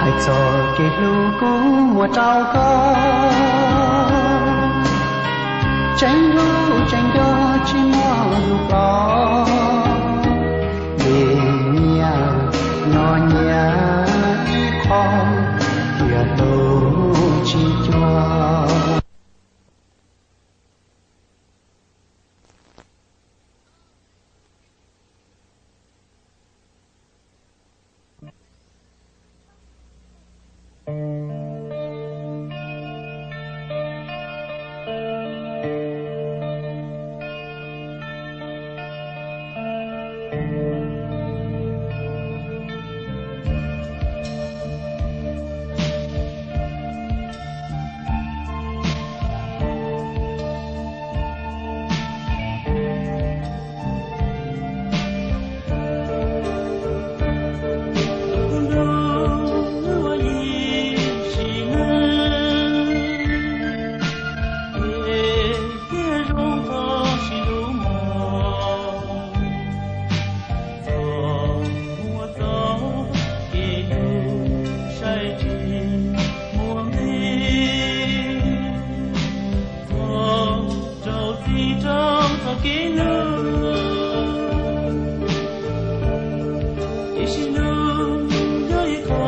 Txoj kev hlub kuv muab rau koj, tseeb hlub tseeb nco tsis muaj lus pom. Vim nyias nyob nyias ib qho, thiaj hlub tsis cuag. Rau txij rau txoj kev hlub, ib sim hlub yog ib qho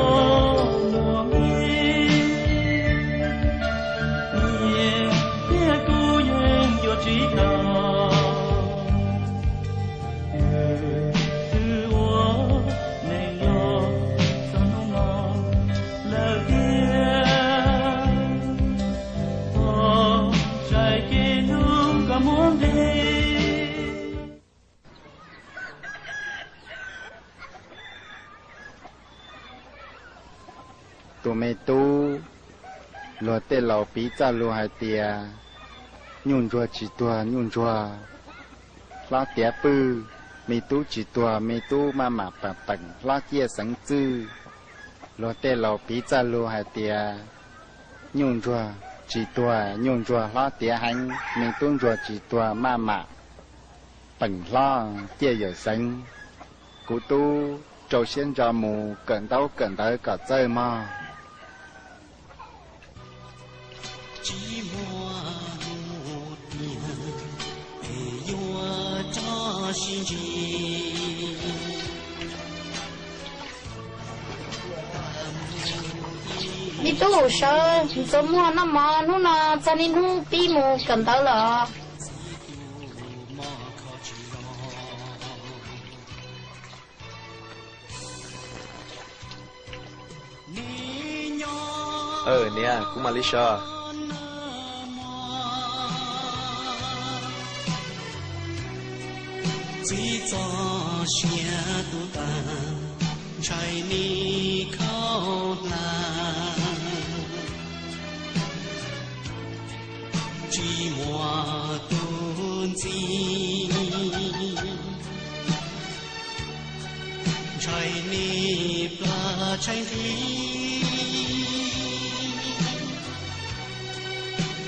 muaj nqis, nyias thiab kuv yeej yuav tsis tau. Twb ua neej los txog hnub no lawm tiag, thov txais kev hlub kom muaj nqis. Tus me tub, luag tej laus piv txoj lus hais tias, nyuj ntsuag tsis tuag nyuj ntsuag hlob tiav pwj, me tub tsis tuag me tub maj mam peem peem hlob ciaj xeev txwj. Luag tej laus piv txoj lus hais tias, nyuj ntsuag tsis tuag nyuj ntsuag hlob tiav heev, me tub ntsuag tsis tuag maj mam peem hlob ciaj yawm xeev. Kuv tub rau siab ntso mus kawm ntaub kawm ntawv kom txawj mog. Tsis muaj hnub tiag es yuav tso sib ntsib. Me tub sawv ntxuav muag noj mov, hnub no txog niaj hnub pib mus kawm ntawv lawm. Niam, kuv mam li sawv. Txij txoj sia tu tas, ntshai me khauj hlab. Tsis muaj tus ntxim, ntshai me plag tshaib nqhis.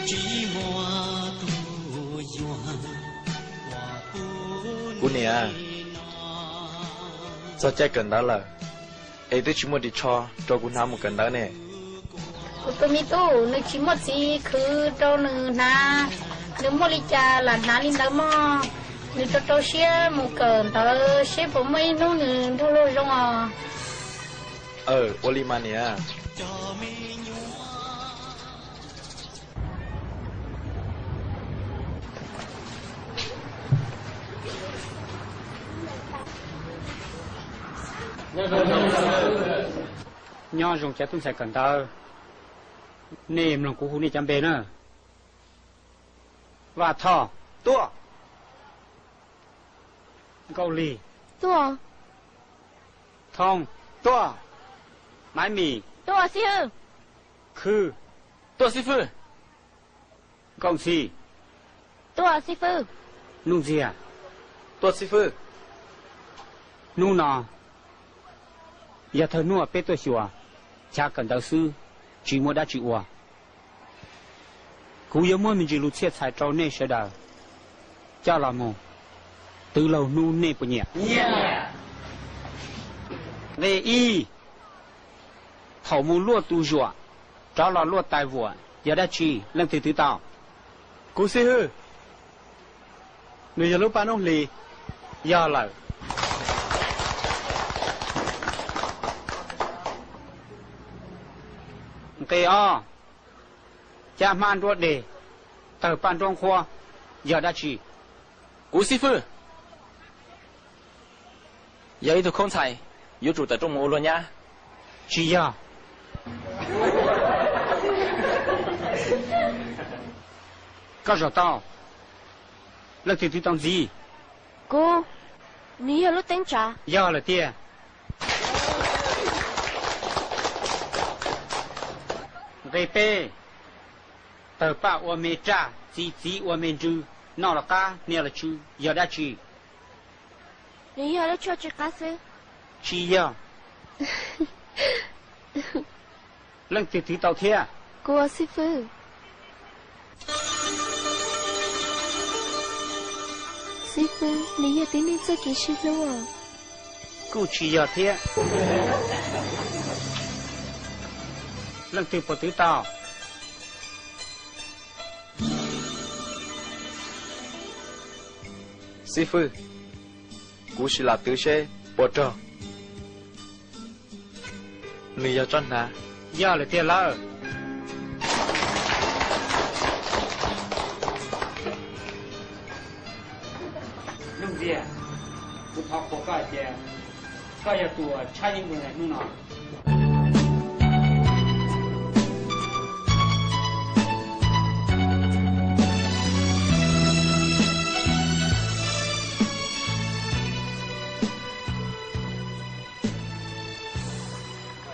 Tsis muaj tus yuav, kuv niam, txog caij kawm ntawv lawm, es twb tsis muaj ris tsho rau kuv hnav mus kawm ntawv ne. Kuv tus me tub, nws tsis muaj txiv khwv rau nws hnav, nws muaj li cas lam hnav li ntawd mog. Nws rau rau siab mus kawm ntawv seb puas muaj ib hnub nws nrog luag zoo os. Ua li mas niam. Nyob zoo cov tub ntxhais kawm ntawv, nej mloog kuv hu nej cov npe na. Vaj Thoj. Tuaj. Nkauj Lig. Tuaj. Thoob. Tuaj. Maiv Mim. Tuaj xib hwb. Khwb. Tuaj xib fwb. Nkauj Ntxhi. Tuaj xib fwb. Nuj Ntxiag. Tuaj xib fwb. Hnub no yog thawj hnub peb tuaj xyuas chav kawm ntawv xwb, tsis muaj dab tsi ua. Kuv yuav muab me ntsis lus txhiaj txhais rau nej sawv daws coj los mus twv laug hnub, nej puas nyiam? Nqe ib, Thaum mus luaj tus zuam, rov los luaj tais vuam, yog dab tsi? Leej twg twv tau? Kuv xib hwb, nws yog lub paj noob hlis. Yog lawm. Nqe ob, caj hmab nruab deg, tawg paj nruab nqhuab, yog dab tsi? Kuv xib hwb, yog ib tug khaub ntxhais, yuav tsum tawm rooj mus ua luag nyab. Tsis yog. Koj zaum tau. Leej twg twv tau ntxiv? Kuv, nws yog lub teeb tsav. Yog lawm tiag. Nqe peb, tawg paj ua me raj, txi txiv ua me ntsws, noj los qab, hnia los tsw, yog dab tsi? Nws yog lub tshuaj tsis qab xwb. Tsis yog. Leej twg twv tau thiab? Kuv, xib hwb. Xib hwb, nws yog tib neeg txoj kev sib hlub. Kuj tsis yog thiab. Leej twg puas twv tau? Xib hwb, kuv sim lam twv seb puas raug. Nws yog tsob hnav. Yog lawm tiag lawm. Nuj Ntxiag, kuv thov qhuas koj hais tias koj yog tus uas tshaj yeeb nkaus hnub no.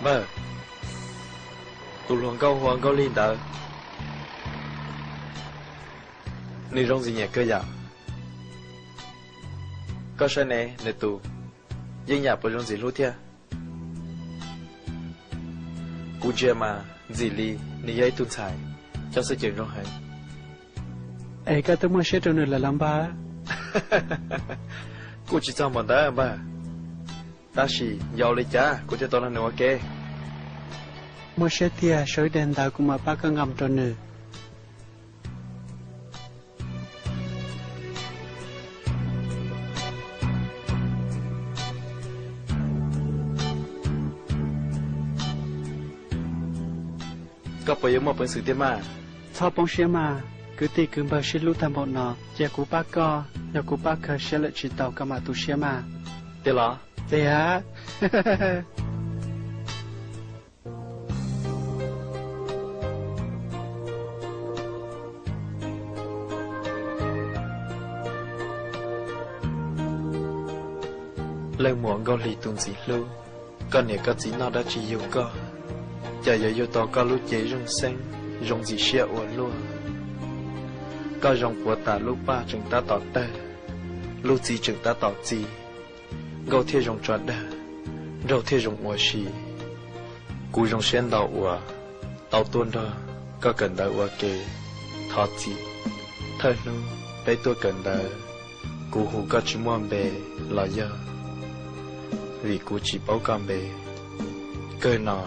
Npawg, tus hluas nkauj hu ua Nkauj Lig ntawd, nws zoo ntxim nyiam kawg yom. Koj saib ne, nws tus yeeb yam puas zoo ntxim hlub thiab? Kuv ntsia mas ntxim li nws yog ib tug ntxhais coj xwm ceem zoo heev. Es koj twb muaj siab rau nws lawm los npawg? Kuj tsis txog npaum ntawd npawg, tab sis yog ua li cas kuv thiaj tau nrog nws ua ke? Muaj siab tiag, sau ib daim ntawv kuv mam pab koj nqa mus rau nws. Koj puas yuav muaj peev xwm tiag mas? Txhob poob siab mas, kwv tij kwv npawg sib hlub tag npaum no, cia kuv pab koj, yog kuv pab kawg siab lawm tsis tau koj mam tu siab mas. Tiag los? Tiag. Leej muam Nkauj Hli tus ntxim hlub, koj niam koj txiv noj dab tsi yug koj, cas yuav yug tau koj lub cev zeej xeeb zoo ntxim siab ua luaj. Koj zoo puas tas lub paj tseem tab tom tawg, lub txiv tseem tab tom txi, nkauj thiaj zoo tso dag, nraug thiaj zoo ua si. Kuv zoo siab ntau uas tau tuaj nrog koj kawm ntawv ua ke. Thov txim, thawj hnub peb tuaj kawm ntawv, kuv hu koj tsis muaj npe los yog vim kuv tsis paub koj npe. Kawg no,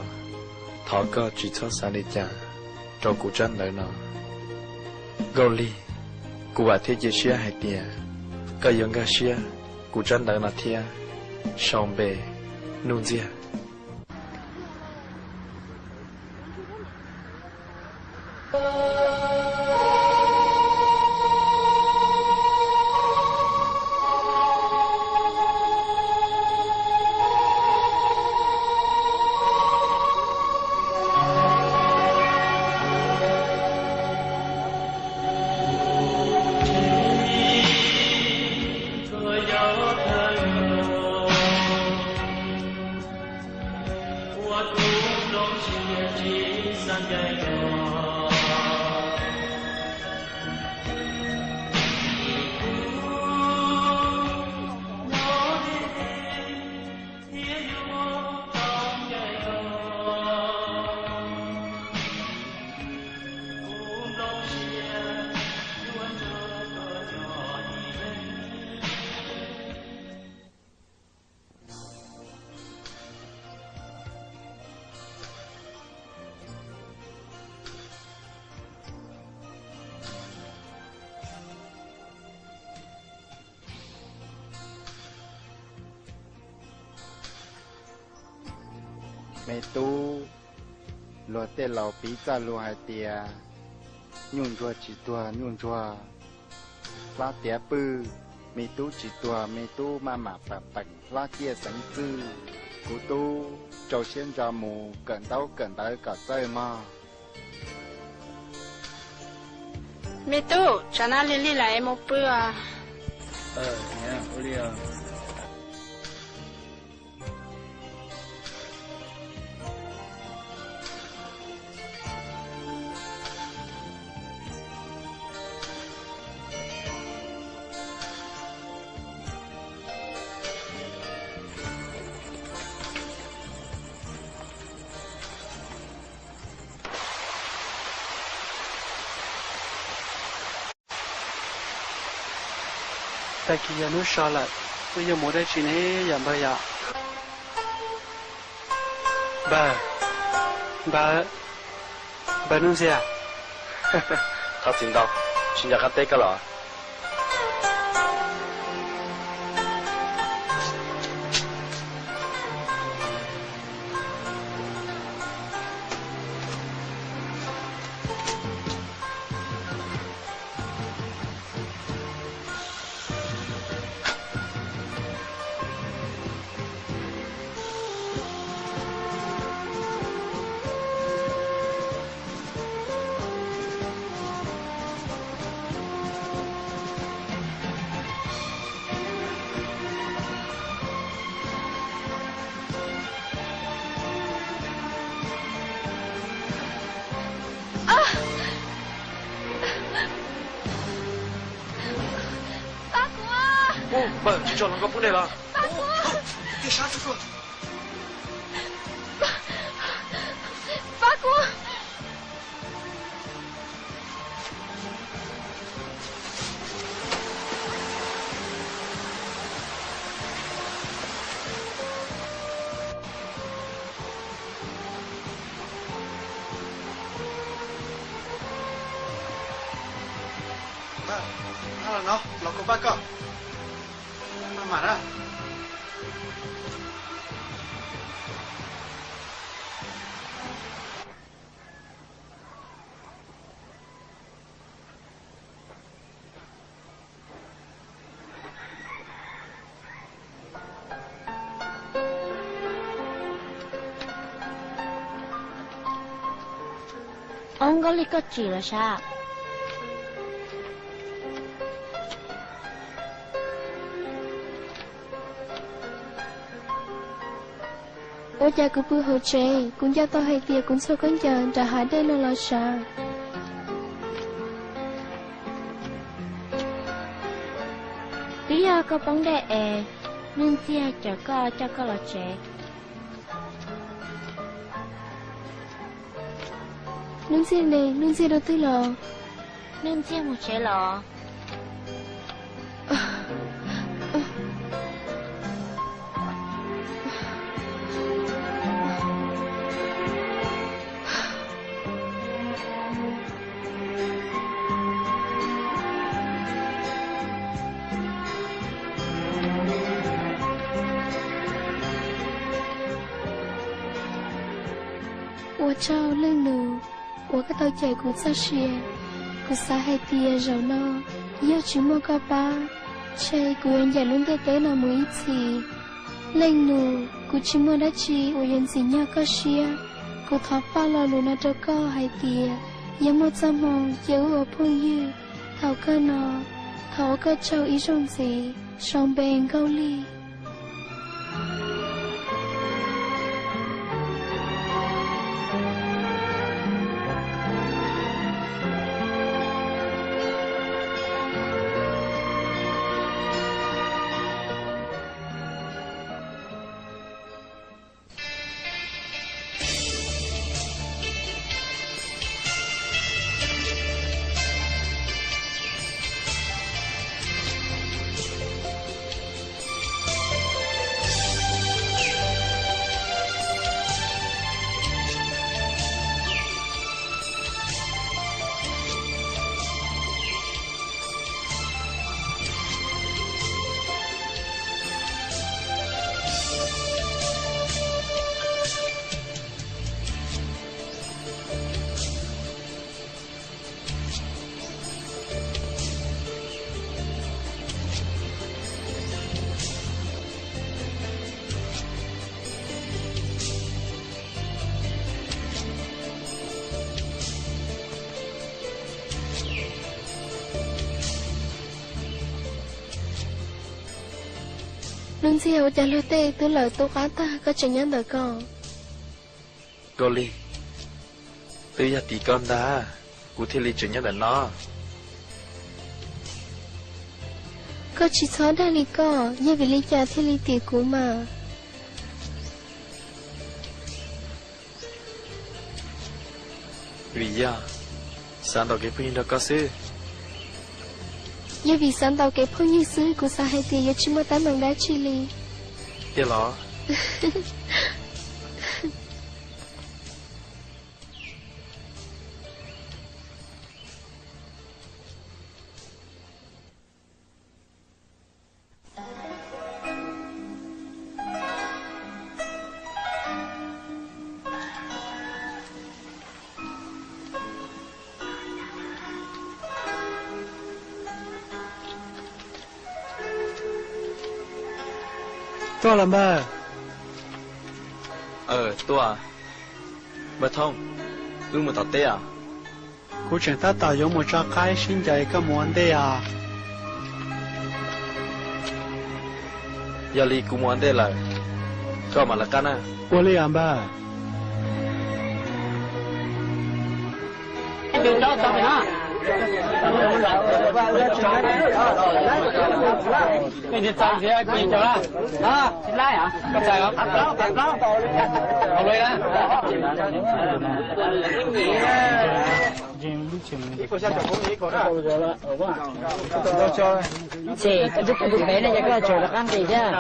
thov koj tsis txhob xav li cas rau kuv tsab ntawv no. Nkauj Lig, kuv vam thiab cia siab hais tias koj yuav nkag siab kuv tsab ntawv no thiab sau npe Nuj Ntxiag. Me tub, luag tej laus piv txoj lus hais tias nyuj ntsuag tsis tuag nyuj ntsuag hlab tiav pwj. Me tub tsis tuag, me tub maj mam pam peem hlab ciaj xeev txwj. Kuv tub rau siab ntso mus kawm ntaub kawm ntawv kom txawj mog. Me tub, tsam no lig lig lawm es mus pw os. Tag kis yog hnub so lawm, wb yuav mus dab tsi ne yom npawg yom? Npawg, npawg, npawg Nuj Ntxiag. Thov txim ntau, tsis nco qab teb koj los. Pab kuv! Npawg, tsis tso hluas nkauj poob dej los? Pab kuv! Pab kuv! Los no, los kuv pab koj. Maj mam na. Au, Nkauj Lig, koj tsim los sav? Ua cas kuv pw hauv tsev, kuv nco tau hais tias kuv ntxhua khaub ncaws nram hav dej no los sav? Twb yog koj poob dej es Nuj Ntxiag cawm koj coj koj los tsev. Nuj Ntxiag ne, Nuj Ntxiag rau twg los? Nuj Ntxiag mus tsev los? Ua tsaug leej nus uas koj tau cawm kuv txoj sia. Kuv xav hais tias zaum no yog tsis muaj koj pab, ntshe kuv yuav ncaim lub ntiaj teb no mus ib txhis. Leej nus, kuv tsis muaj dab tsi uas yuav ntxim nyog koj siab. Kuv thov paj lo lus no rau koj hais tias yog muaj txoj hmoo cia wb ua phooj ywg thaum kawg no. Thov ua koj tsaug ib zaug ntxiv, sau npe Nkauj Lig. Nuj Ntxhi, ua cas luag tej twb lawv tu qab tag koj tseem nyob ntawm ko? Koj li, twb yog tim koj ntag, kuv thiaj li tseem nyob ntawm no. Koj tsis txhob dag li koj, yog vim li cas thiaj li tim kuv mas? Vim yog xav ntaus kev phooj ywg nrog koj xwb. Yog vim xav ntaus kev phooj ywg xwb, kuv xav hais tias yuav tsis muaj teeb meem dab tsi li. Tiag los? Tuaj los npawg. Tuaj. Npawg Thoob, wb mus tom teb os. Kuv tseem tab tom yuav mus tso qaib sib ncaws, koj mus ua ntej os. Yog li kuv mus ua ntej lawm, koj mam lawv qab na. Ua li os npawg. Ces koj twb tu tus pem no ces koj tseem rov qab nqis thiab.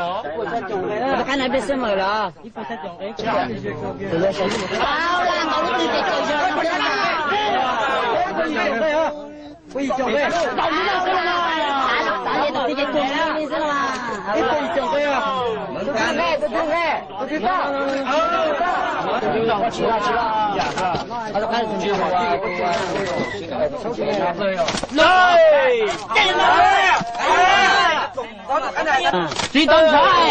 Rov qab no peb xwb mas los. Tsis tau ntshai.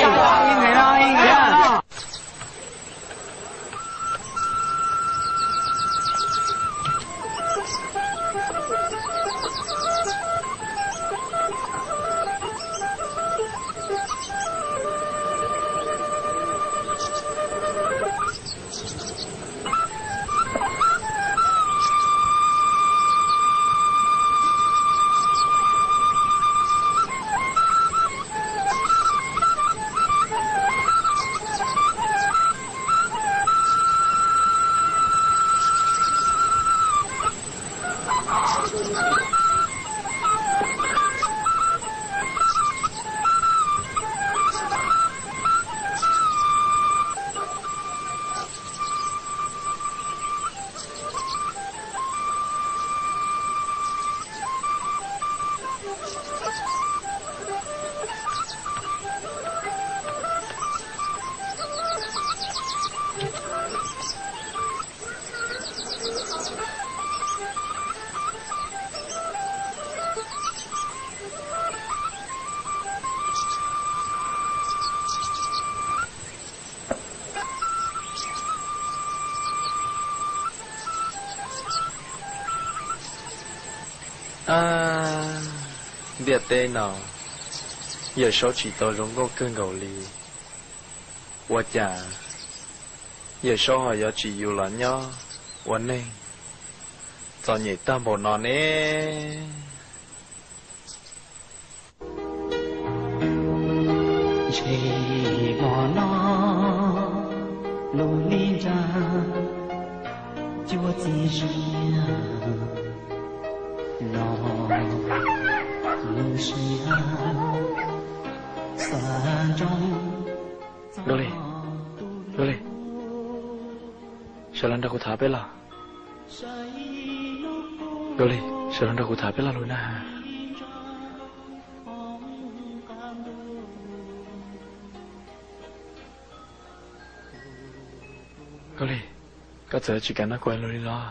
Ntiaj teb no, Yawm Saub tsis tau zoo nkauj kawg nkaus li. Ua cas Yawm Saub ho yuav tsis yus los nyob ua neeg txom nyem tag npaum no ne? Ntshe hmo no lub li nra cuab txiv ziag no lub siab xav nroo. Nkauj Lis, Nkauj Lis, sawv los nrog kuv tham peb lo. Nkauj Lis, sawv los nrog kuv tham peb lo lus na. Nkauj Lis, koj txawm tsis kam nrog kuv hais lus li los?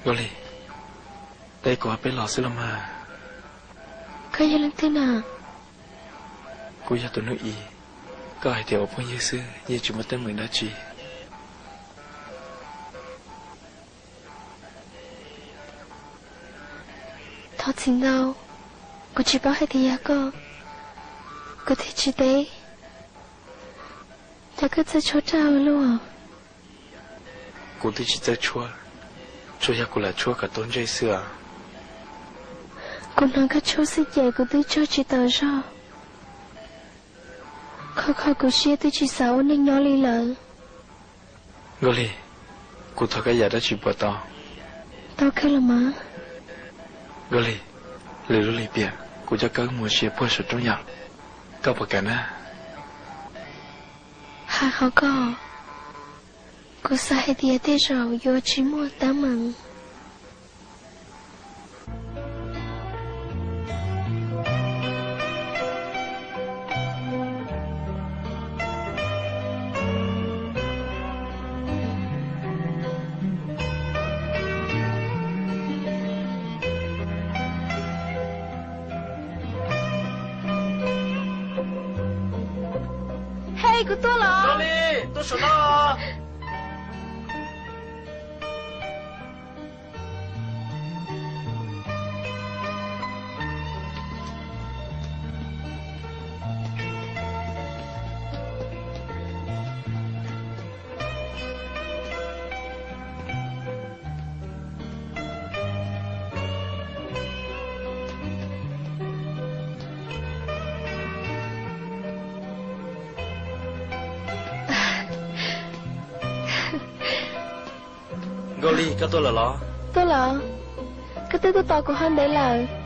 Nkauj Lis, teb kuv peb los xwb los mas. Koj yog leej twg na? Kuv yog tus hnub ib. Koj hais tias ua phooj ywg xwb yeej tsis muaj teeb meem dab tsi. Thov txim ntau, kuv tsis paub hais tias yog koj, kuv thiaj tsis teb. Cas koj txawj tshuab rag ua luaj? Kuv twb tsis txawj tshuab, tsuas yog kuv lam tshuab kom tau ntsej xwb os. Kuv hnov koj tshuab xwb ces kuv twb tsaug tsis taus zog. Kho kho kuv siab twb tsis xav ua neej nyob li lawm. Nkauj Lis, kuv thov koj yam dab tsi puas tau? Tau kawg los mas. Nkauj Lis, lwm lub lim piam kuv coj koj mus ua si puag saum roob yom, koj puas kam na? Hais qhov ko, kuv xav hais tias tej zaum yuav tsis muaj teeb meem. Hej, kuv tuaj los. Nkauj Lis, tuaj saum no. Nkauj Lis, koj tuaj lawm los? Tuaj los. Koj twb tuaj tos kuv ho ntev lawm.